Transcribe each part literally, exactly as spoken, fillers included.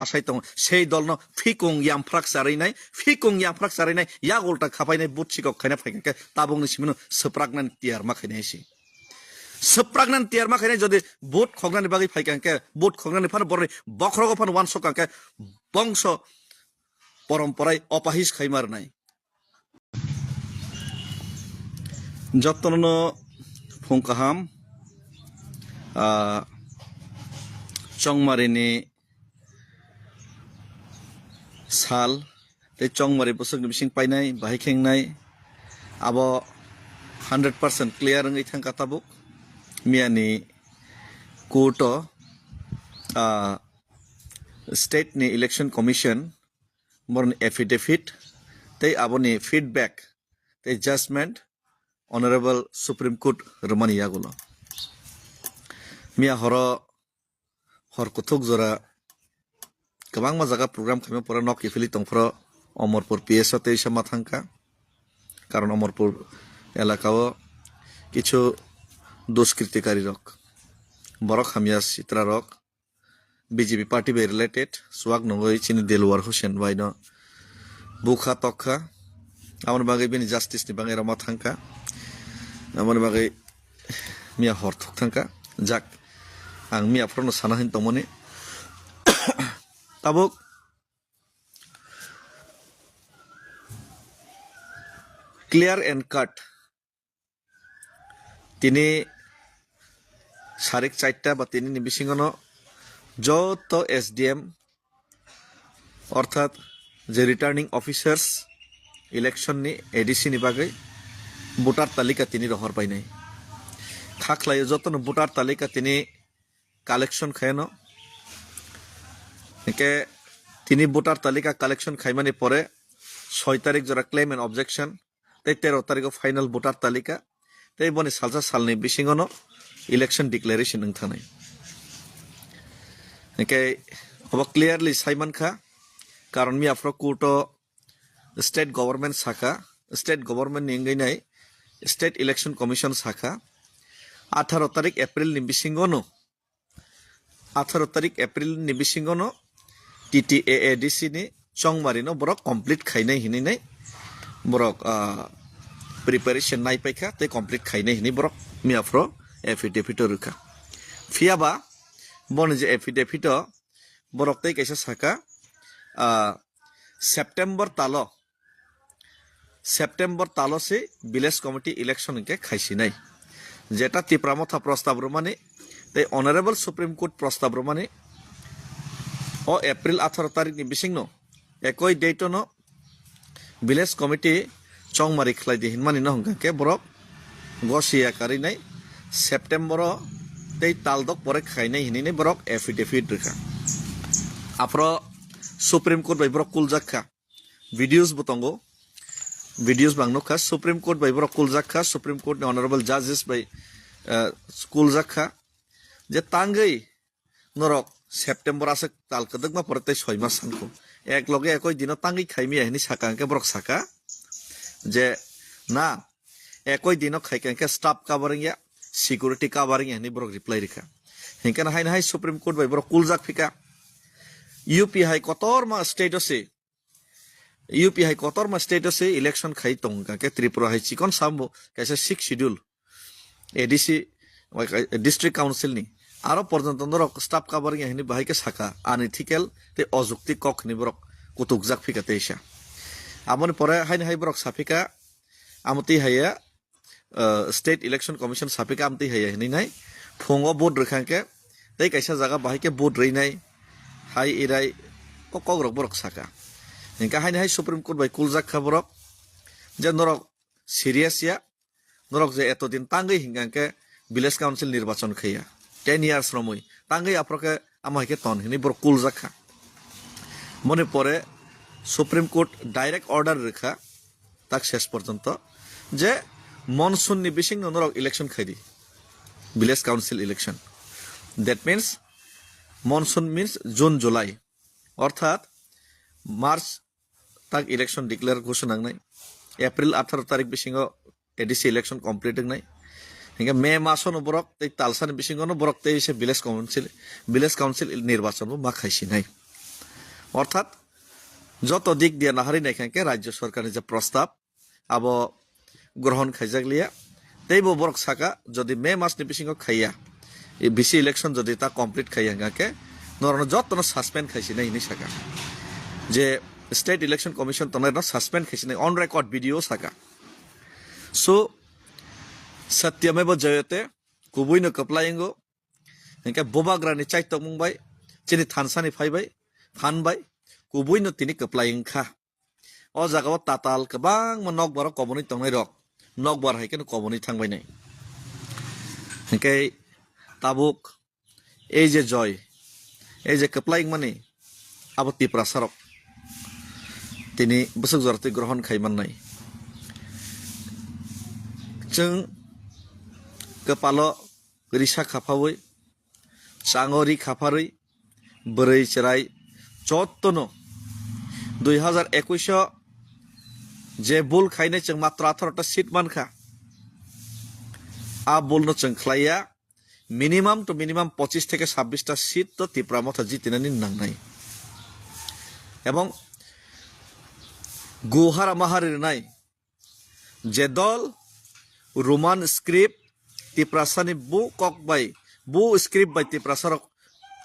asai tongo, sei dolno phikung yamphrak charwi nai, phikung yamphrak charwi nai, yak ulta khapai nai, but sikok khaina phai khe tabukni simino swpraknani tiyar ma khainai se. Swpraknani tiyar ma khainai jodi but khoknani bagwi phai khe, but khoknani phano borni bokhrogo phano uansuk khe bongso poromporai opahis khaima rwnai. Jotono phung kaham, ah, Chongmarini sal tei Chongmari bwswkni bising painai, bahai khengnai, abo hundred percent clear wngwi thangkha tabuk. Miyani court-o, ah, state ni election commission borokni affidavit tei aboni feedback tei judgment Honorable Supreme Court rwmani yagulo. Miya horo hor kuthuk jora kwbangma jaga program khaima pore nok kiphilwi tongphro Omorpur P S o tei sama thangkha. Karon Omorpur elakao kichu duskritikari rok, borok hamya sitra rok, B J P party bai related, swak nungwi chini Dilwar Hussain bai no bukha tokha. Aboni bagwi bini justice ni bagwi roma thangkha. Aboni bagwi miya hor thuk thangkha. Jak, ang miya phorono sana hin tongmani. Tabuk clear and cut. Tini sarik charta ba tini ni bisingono joto S D M orthat je returning officers election ni A D C ni bagwi voter talika tini rohor painai. Kha khlaio jotono voter talika tini collection khaino. Hingke tini voter talika collection khaimani pore soi tarik jora claim and objection tei tero tarikgo final voter talika tei boni salsa salni bisingono election declaration wng thangnai. Hingke obo clearly sai mankha, karon miya phoro court o state government saka, state government ni wngwi nai state election commission saka, atharo tarik April ni bisingono, atharo tarik April ni bisingono T T A A D C ni Chongmari no borok complete khainai hinwi nai borok, ah, preparation nai paikha tei complete khainai hinwi borok miya phoro affidavit o rwkha. Phiyaba boni je affidavit o borok tei kaisa saka, ah, September talo, September talo se village committee election hingke khaisinai. Jeta Tipra Motha prostab rwmani tei Honorable Supreme Court prostab rwmani o April atharo tarikni bisingno ekoi date-o no village committee chongmari khlai di hinmani no hwnkha khe borok gosiya karinai September-o tei taldok pore khainai hinwi borok affidavit rwkha. Aphro Supreme Court bai borok kuljak kha. Videos bo tongo. Videos bang nukha, Supreme Court bai borok kuljak kha, Supreme Court ni Honorable Judges bai, eh, kuljak kha. Je tangwi norok September aswk tal kwdwkma pore tei soi mas sankho. Ek loge ekoi dino tangwi khaimiya hinwi saka hwnkhe borok saka je na ekoi dino khaika hwnkhe staff covering ya, security covering ya hinwi borok reply rikha. Hinkhe na haino hai Supreme Court bai borok kuljak phika. U P hai kotorma state o se U P hai kotorma state o se election khai tong kha khe Tripura hai chikon sambo kaisa sixth schedule A D C, district council ni aro porjonto norok staff covering ya hinwi bahai khe saka unethical tei ojukti kok hinwi borok kutukjak phika teisa. Aboni pore haino hai borok saphika amo twi haiya, uh, State Election Commission saphika amtwi haiya hinwi nai phungo vote rwkha khe tei kaisa jaga bahai khe vote rwi nai hai irai kok kok rok borok saka. Hinkhe haini hai Supreme Court bai kuljak kha borok je norok serious ya, norok je eto din tangwi hinkha khe village council nirbachon khaiya ten years romwi tangwi aphro khe amo hai khe ton hinwi borok kuljak kha. Moni pore Supreme Court direct order rwkha tak ses porjonto je monsoon ni bisingno norok election khaidi, village council election. That means monsoon means June, July, orthat March tak election declare ghoshona wngnai, April atharo tarik bisingo A D C election complete wngnai. Hinkhe May masono borok tei talsani bisingono borok tei se village council, village council nirbachon bo ma khaisinai. Orthat joto dik diya nahari naikha khe rajya sorkarni je prostab abo grohon khaijak liya. Teibo borok saka, jodi May masni bisingo khaiya, e bisi election jodi ta complete khaiya hwnkha khe norokno jotono suspend khaisinai hinwi saka. Je State Election Commission tongnai rokno suspend khaisinai on record video saka. So, satyameva jayate, kubuino kwplai wngo. Hingke bubagrani chaitokmung bai, chini thansani phai bai, phan bai, kubuino tini kwplai wngkha. O jagao tatal kwbangma nokbar o kobonwi tongnai rok, nokbar hai kheno kobonwi thangbainai. Hingke tabuk ei je joy, ei je kwplai wngmani, abo Tiprasa rok tini bwswk jora twi grohon khai mannai. Chwng kwpalo risa khapaui, chango ri khaparwi, bwrwi chwrai jotono dui hazar ekush o je bul khainai chwng matro atharo ta seat mankha. A bulno chwng khlaiya, minimum to minimum pochis theke sabbish ta seat to Tipra Motha jitinani nangnai. Ebong guhara mahari rwnai je dol Roman script Tiprasani bu kok bai, bu script bai Tiprasa rok,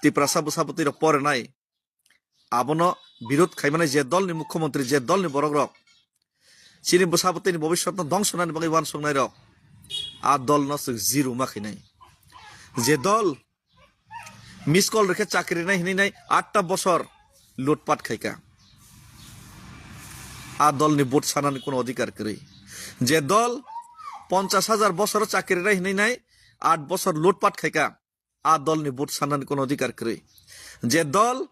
Tiprasa bwsabwtwi rok porinai, abono birod khaimani je dolni mukhyamantri, je dolni borok rok chini bwsabwtwini bobiswtno dongso nani bagwi uansuknai rok, a dolno chwng zero ma khainai. Je dol miss call rikhe chakri rinai hinwi nai atta bosor lutpat khaika. A dolni vote sanani kuno odhikar kwrwi. Je dol ponchash hajar bosor chakri rinai hinwi nai aat bosor lutpat khaika. A dolni vote sanani kuno odhikar kwrwi. Je dol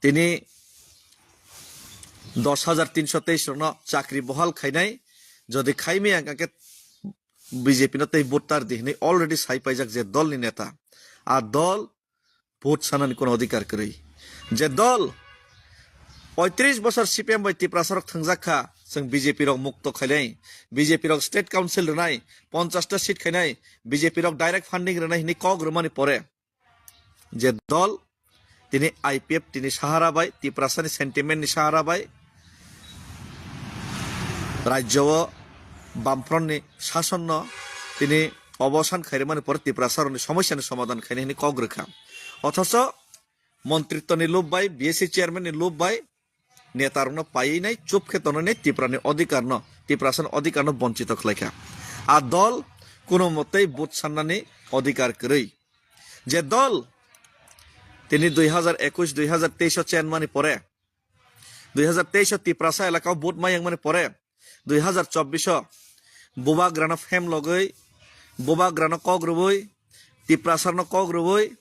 tini dos hajar tinso teis rokno chakri bohal khainai, jodi khaimaya hwnkha khe B J P no tei vote tar di hinwi already sai paijak je dolni neta. A dol vote sanani kuno odhikar kwrwi. Je dol poitris bosor C P M bai Tiprasa rok thwngjak kha, chwng B J P rok mukto khainai, B J P rok state council rwnai, ponchash ta seat khainai, B J P rok direct funding rwnai hinwi kok rwmani pore, je dol tini I P F T ni sahara bai, Tiprasani sentiment ni sahara bai, rajyo o Bamfront ni sasonno tini obosan khairwmani pore Tiprasa rokni somosya ni somadhan khainai hinwi kok rwkha. Othocho montritto ni lob bai, B S C chairman ni lob bai, neta rokno paiwi nai, chup khe tonwi nai, Tiprani odhikar no, Tiprasani odhikar no bonchito khlaikha. A dol kuno motei vote sannani odhikar kwrwi. Je dol tini dui hazar ekush, dui hazar teis o chenmani pore, dui hazar teis o Tiprasa elaka o vote ma yangmani pore, dui hazar chobbish o bubagrano phem logwi, bubagrano kok rwui, Tiprasarno kok rwui,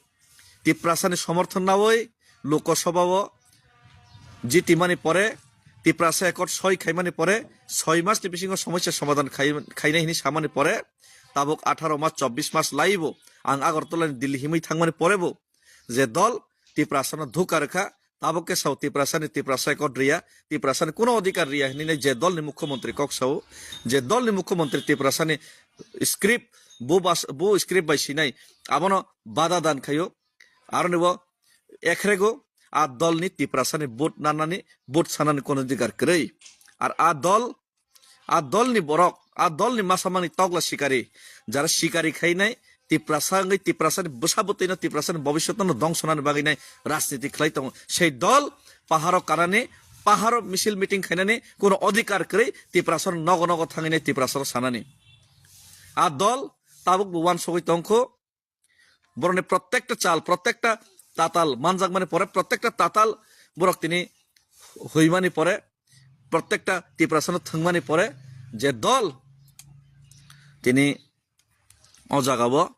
Tiprasani somorthon naui Lok Sabha o jitimani pore, Tiprasa Accord soi khaimani pore, soi mas ni bisingo somosya somadhan khai-, khainai hinwi samani pore, tabuk atharo mas, chobbish mas laibo ang Agartala ni Delhi himwi thangmani porebo je dol Tiprasano dhuka rwkha, tabuk khe sao Tiprasani Tiprasa Accord riya, Tiprasani kuno odhikar riya hinwi nai je dolni mukhyamantri kok sao, je dolni mukhyamantri Tiprasani script, bo bas-, bo script bai sinai, abono bada dan khaio, aroni bo ekhrego a dolni Tiprasani vote nanani, vote sanani kuno odhikar kwrwi. Ar a dol, a dolni borok, a dolni masamani tokla sikari, jara sikari khainai, Tiprasa wngwi Tiprasani bwsa bwtwino, Tiprasani bobiswtno dongso nani bagwi nai rajniti khlai tongo. Sei dol paharo kanani, paharo misil meeting khainani kuno odhikar kwrwi, Tiprasano nogo nogo thangwi nai Tiprasano sanani. A dol tabuk bo uansugwi tongkho, borokni protekta chal, protekta tatal manjakmani pore, protekta tatal borok tini huimani pore, protekta Tiprasano thwngmani pore, je dol tini o jagao,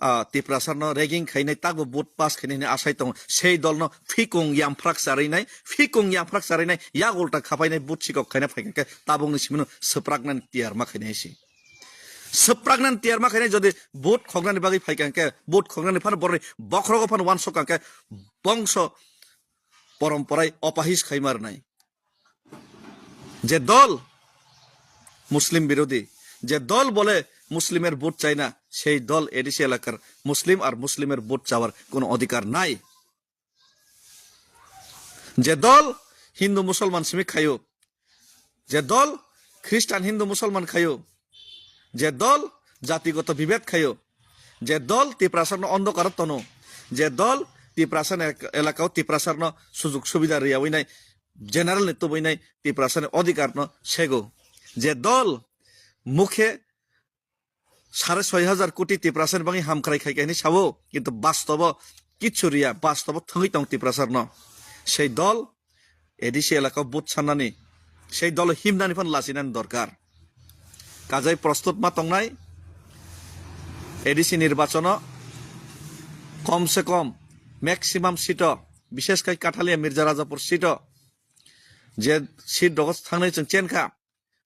ah, Tiprasano ragging khainai, takbo vote pass khainai hinwi asai tongo, sei dolno phikung yamphrak charwinai, phikung yamphrak charwinai, yak ulta khapainai, vote sikok khaina phaikha khe tabukni simino swpraknani tiyar ma khainai se. Swpraknani tiyar ma khainai, jodi vote khoknani bagwi phaikha khe, vote khoknani phano borokni bokhrogo phano uansukha khe, bongso poromporai opahis khaima rwnai. Je dol Muslim birodhi, je dol bole Muslimer vote chai na, sei dol A D C elakar Muslim ar Muslimer vote chawar kono odhikar nai. Je dol Hindu Musolman simi khaio, je dol Khristan Hindu Musolman khaio, je dol jatigoto bibed khaio, je dol Tiprasarno ondokaro tono, je dol Tiprasani elak-, elakao Tiprasarno sujug subida riyawi nai, general ni tubui nai Tiprasani odhikar no sego, je dol mukhe sare soi hajar koti Tiprasani bagwi hamkrai khai khe hinwi sao, kintu bastobo kichu riya, bastobo thangwi tong Tiprasarno. Sei dol A D C elaka vote sannani, sei dol himnani phan lachinani dorkar. Kajai prostut ma tongnai A D C nirbachono kom se kom maximum seat o, bishesh khai Kathalia Mirza Rajapur seat o, je seat rogo thangnai chwng chenkha,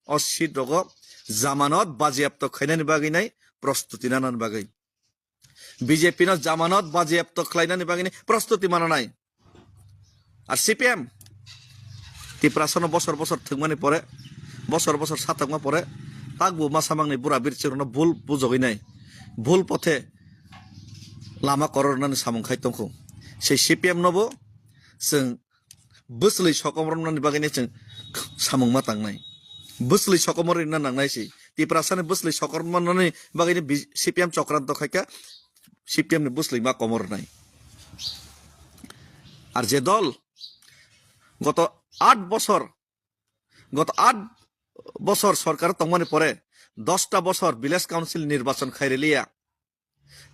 o seat rogo jamanot bajiapto khainani bagwi nai prostuti nanani bagwi. B J P no jamanot bajiapto khlainani bagwi nai prostuti mananai. Ar C P M Tiprasano bosor bosor thwngmani pore, bosor bosor sathokma pore, takbo masamangni bura birchirokno bul bujogwi nai, bul pothe lama korornani samung khai tongkhu. Sei C P M nobo chwng bwswlwi sokomornani bagwino chwng samung ma tangnai. Bwswlwi sokomor rina nangnai si. Tiprasani bwswlwi sokomornani bagwino bi-, C P M chokranto khaikha, C P M ni bwswlwi ma komor rwnai. Ar je dol goto aat bosor, goto aat bosor sorkar tongmani pore dosta bosor village council nirbachon khairiliya.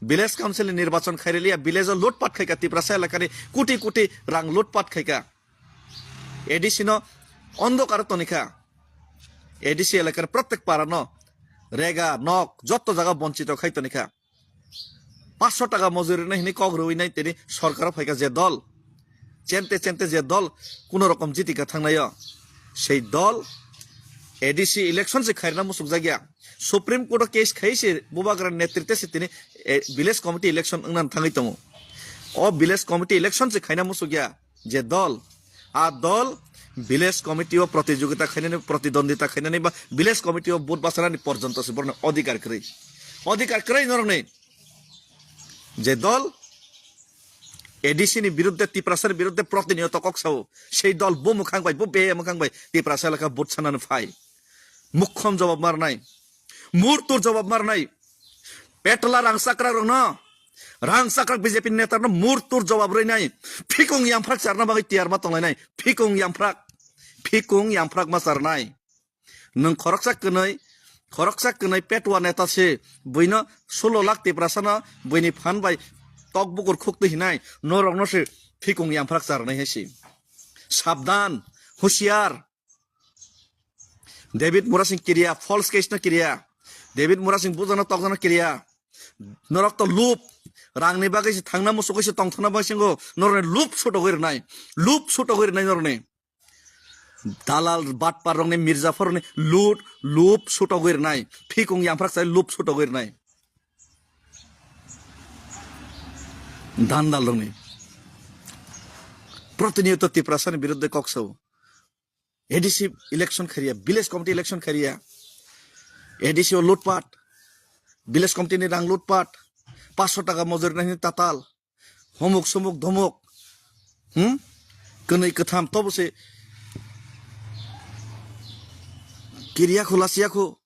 Village council ni nirbachon khairiliya, village o lutpat khaika, Tiprasa elakani koti koti rang lutpat khaika. A D C no ondokar tonikha. A D C elakar protek para no rega, nok, jotto jaga bonchito khai tonikha. Paanch sho taka mojuri nai hini kok rwi nai tini sorkar phaika je dol. Chente chente je dol kuno rokom jitika thangnaio, sei dol A D C election se khairna musuk jagya. Supreme Court o case khai se Bubagra netrite se tini, eh, village committee election wngnan thangwi tongo. O village committee election se khaina musukya je dol, a dol village committee o protijogita khainani, protidwandita khainani ba village committee o vote bachanani porjonto se borokni odhikar kwrwi. Odhikar kwrwi norokni. Je dol A D C ni biruddhe, Tiprasani biruddhe protiniyoto kok sao, sei dol bo mwkhang bai, bo beya mwkhang bai Tiprasa elaka vote sanani phai. Mukhom jawab marnai, murtur jawab marnai. Petla rang chakra rokno, rang chakra B J P neta no murtur jawab rwinai. Phikung yamphrak charna bagwi tiyar ma tonglainai. Phikung yamphrak, phikung yamphrak ma charnai. Nwng khoroksa kwnwi, khoroksa kwnwi petwa neta se, buino sulo lakh Tiprasano buini phan bai tok bukur khuk twi hinai, norokno se phikung yamphrak charnai hai se. Sabdan, husiar. David Murasing kiriya, false case no kiriya. David Murasing bujano tokjano kiriya. Norok to lup, rangni bagwi se thangna musukwi se tongthokna bagwi se wngkho, norokni lup sutogwi rwnai, lup sutogwi rwnai norokni. Dalal batpar rokni, Mirjafar rokni lut, lup sutogwi rwnai. Phikung yamphrak sai lup sutogwi rwnai. Dandal rokni. Protiniyoto Tiprasani biruddhe kok sao. A D C election khariya, village committee election khariya. A D C o lutpat, village committee ni rang lutpat, paanch sho taka mojuri nai tatal. Homuk sumuk dhomuk. Hmm? Kwnwi kwtham tobo se kiriya khu lasiya khu.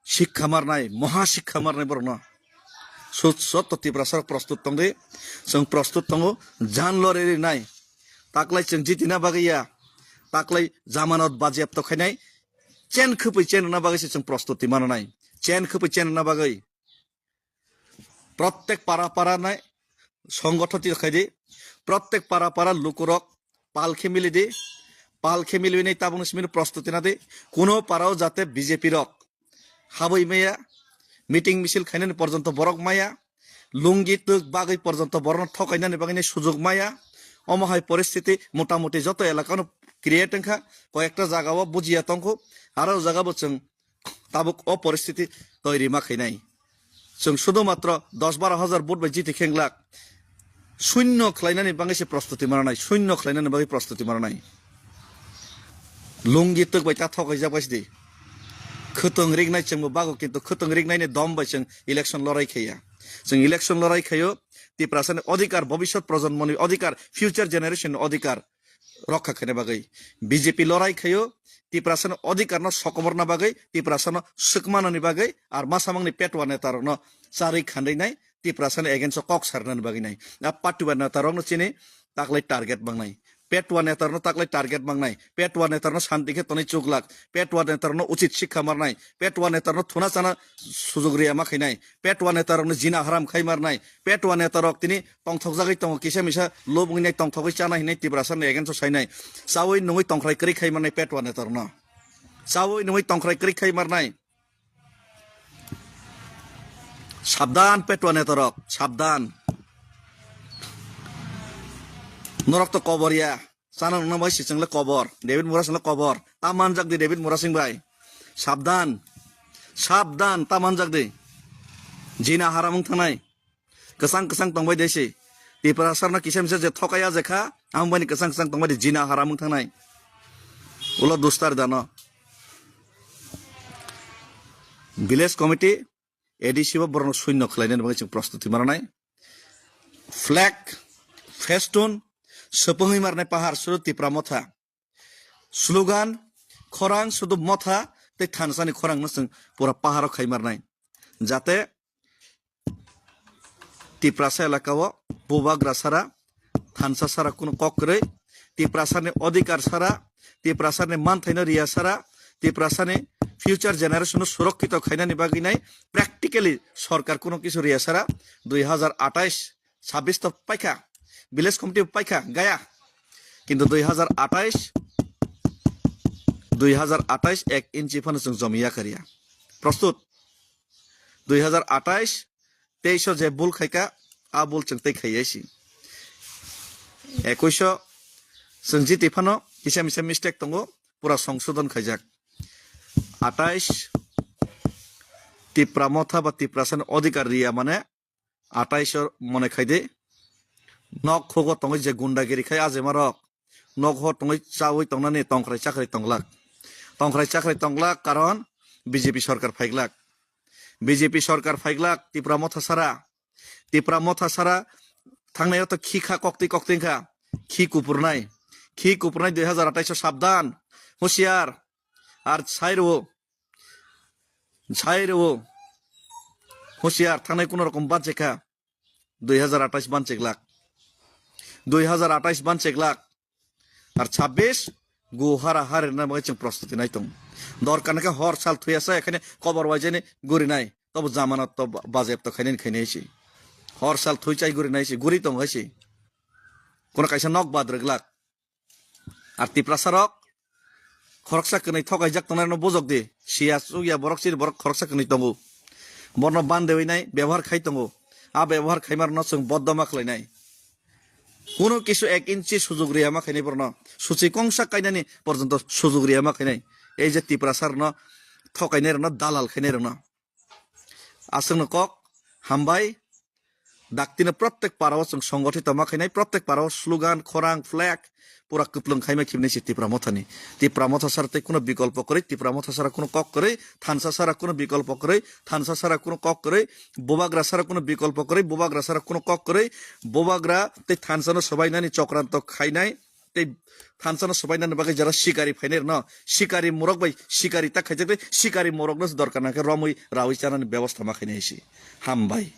Sikha marnai, moha sikha marnai borokno. Sut sotto Tiprasa prostut tongdi. Chwng prostut tongo, jan lori rinai. Taklai chwng jitina bagwi ya. Taklai jamanot bajiapto khainai. Chen khwpwi chen rwna bagwi se chwng prostuti mananai. Chen khwpwi chen rwna bagwi. Prottek para para nai songgothon twi khaidi, prottek para para lukurok pal khe milidi, pal khe miliwi nai tabukni simi prostuti nadi, kuno parao jate B J P rok habwi maya, meeting misil khainani porjonto borok maya, lungi twk bagwi porjonto borokno thokainani bagwi nai sujok maya. Omo hai poristiti motamuti joto elakano create wngkha, koyekta jagao bujiya tongkho, aro jagabo chwng tabuk o poristiti toiri ma khainai. Chwng sudu matro dos baro hajar vote bai jiti khenglak. Sunno khlainani bagwi se prostuti mananai, sunno khlainani bagwi prostuti mananai. Lungi twk bai ta thok kaijak bai sidi. Khwtwng riknai chwngbo bago, kintu khwtwng riknaini dom bai chwng election lorai khaiya. Chwng election lorai khaio, Tiprasani odhikar, bhobishyot projonmoni odhikar, future generation ni odhikar. rokha khaina bagwi. B J P lorai khaio Tiprasani odhikarno sokomorna bagwi, Tiprasano swkmanani bagwi, ar masamangni petwa netarokno charwi khanrwi nai Tiprasani against o kok sarnani bagwi nai. A patwa netarokno chini taklai target mangnai. Petwa netarno taklai target mangnai. Petwa netarno santi khe tonwi chuklak. Petwa netarno uchit sikha marnai. Petwa netarno thuna chana sujug riya ma khainai. Petwa netarokno jina haram khai marnai. Petwa netarok tini tongthokjagwi tongo, kisa misa lobongwi nai tongthogwi chana hinwi Tiprasani against o sainai. Chawi nungwi tongkhrai kwrwi khai marnai petwa netarno. Chawi nungwi tongkhrai kwrwi khai marnai. Sabdan petwa netarok, sabdan. Norok to kobor ya. Chana nungna bai sicheng le kobor. David Murasing le kobor. Ta manjak di David Murasing bai. Sabdan. Sabdan ta manjak di. Jina haram wng thanai. Kwchang kwchang tongbai de si. Tiprasarno kisa misa je thokaya je kha, ang bani kwchang kwchang tongbai de jina haram wng thanai. Ulo dustar dano. Village committee, A D C bo borokno suinno khlainani bagwi chwng prostuti maranai. Flag, festoon, swpwngwi maranai pahar suru Tipra Motha. Slogan, khorang sudu motha tei thansani khorangno chwng pura paharo khai marnai. Jate Tiprasa elakao bubagra sara, thansa sara kunu kok kwrwi, Tiprasani odhikar sara, Tiprasani manthaino riya sara, Tiprasani future generation no surokkito khainani bagwi nai practically sorkar kunu kisu riya sara. Dui hazar atais sabis to paikha, village committee paikha gaya, kintu dui hazar atais, dui hazar atais ek inchi phano chwng jomiya kariya. Prostut, dui hazar atais teis o je bul khaika, a bul chwng tei khaiyai si. Ekuis o chwng jiti phano kisa misa mistake tongo, pura songsodon khaijak. Atais Tipra Motha ba Tiprasani odhikar riya mane atais o mone khai di. Nok khugo tongwi je gundagiri khai ajemarok, nok ho tongwi chawi tongnani tongkhrai chakhrai tonglak. Tongkhrai chakhrai tonglak karon B J P sorkar phaiglak. B J P sorkar phaiglak Tipra Motha sara. Tipra Motha sara thangnai o to khi kha koktwi koktwi kha. Khi kupurnai. Khi kupurnai dui hazar atais o sabdan. Husiar. Ar sai rwo. Sai rwo. Husiar thangnai kuno rokom banchekha. Dui hazar atais bancheglak. Dui hazar atais bancheglak. Ar chabbish gu hara hari na bagwi chwng prostuti nai tong. Dorkar na khe hor sal thuya sa ekhane kobor waijani guri nai. Tobo jamana to ba-, bajep to khainani khainai si. Hor sal thui chai guri nai si, guri tong hai si. Kono kaisa nok bad rwglak. Ar Tiprasa rok khoroksa kwnwi thokaijak tongnai no bujok di. Siya chukya borok chini borok khoroksa kwnwi tongo. Borno bandewi nai bebohar khai tongo. A bebohar khaima rokno chwng boddoma khlainai. Kuno kisu ek inchi sujug riya ma khainai borno. Suchi kongsa kainani porjonto sujug riya ma khainai. Ei je Tiprasa rokno thokainai rokno dalal khainai rokno. Aswkno kok hambai. Daktino prottek parao chwng songgothito ma khainai, prottek parao slogan, khorang, flag pura kwplwng khaima khibnai se Tipra Mothani. Tipra Motha sara tei kuno bikolpo kwrwi, Tipra Motha sara kuno kok kwrwi, thansa sara kuno bikolpo kwrwi, thansa sara kuno kok kwrwi, bubagra sara kuno bikolpo kwrwi, bubagra sara kuno kok kwrwi, bubagra tei thansano swbainani chokranto khainai, tei thansano swbainani bagwi jara sikari phainai rwno, sikari morok bai sikari ta khaijak tei sikari morokno se dorkar nangkhe romwi rawi chanani bebosta ma khainai se. Hambai.